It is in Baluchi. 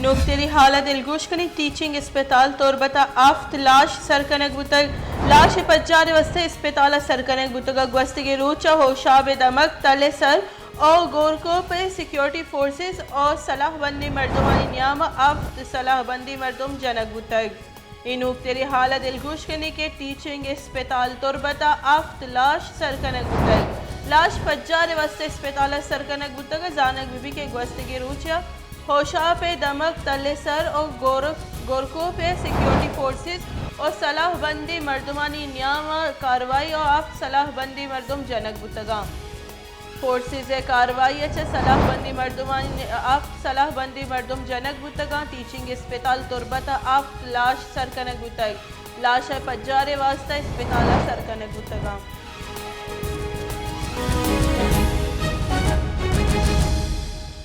نوکتری حال ءَ دلگوش کنیں، ٹیچنگ اسپتال تربت ءَ ہفت لاش سر کنگ بوتگ۔ لاش ءِ پجار ءِ واستہ اسپتال ءَ سر کنگ بوتگ ءُ گوستگیں روچ ءَ ہوشاب ءِ دمگ تل ءِ سر ءُ گورکوپ ءِ سیکیورٹی فورسز ءُ سلاہ بندیں مردمانی نیام ءَ ہفت سلاہ بندیں مردم جنگ بوتگ۔ اے نوکتری حال ءَ دلگوش کنیں کہ ٹیچنگ اسپتال تربت ءَ ہفت لاش سر کنگ بوتگ۔ لاش پجار ءِ واستہ اسپتال ءَ سر کنگ بوتگ ءُ زانگ بہ بیت کہ گوستگیں روچ ءَ ہوشاپ ءِ دمگ تل ءِ سر ءُ گور-، گورکوپ ءِ سیکیورٹی فورسز ءُ سلاہ بندیں مردمانی نیام ءَ کاروائی ءُ ہفت سلاہ بندیں مردم جنگ بوتگ اَنت۔ فورسز ءِ کاروائی ءَ چہ سلاہ بندیں مردمانی، ہفت سلاہ بندیں مردم جنگ بوتگ اَنت۔ ٹیچنگ اسپتال تربت ءَ ہفت لاش سر کنگ بوتگ۔ لاش ءِ پجار ءِ واستہ اسپتال ءَ سر کنگ بوتگ اَنت۔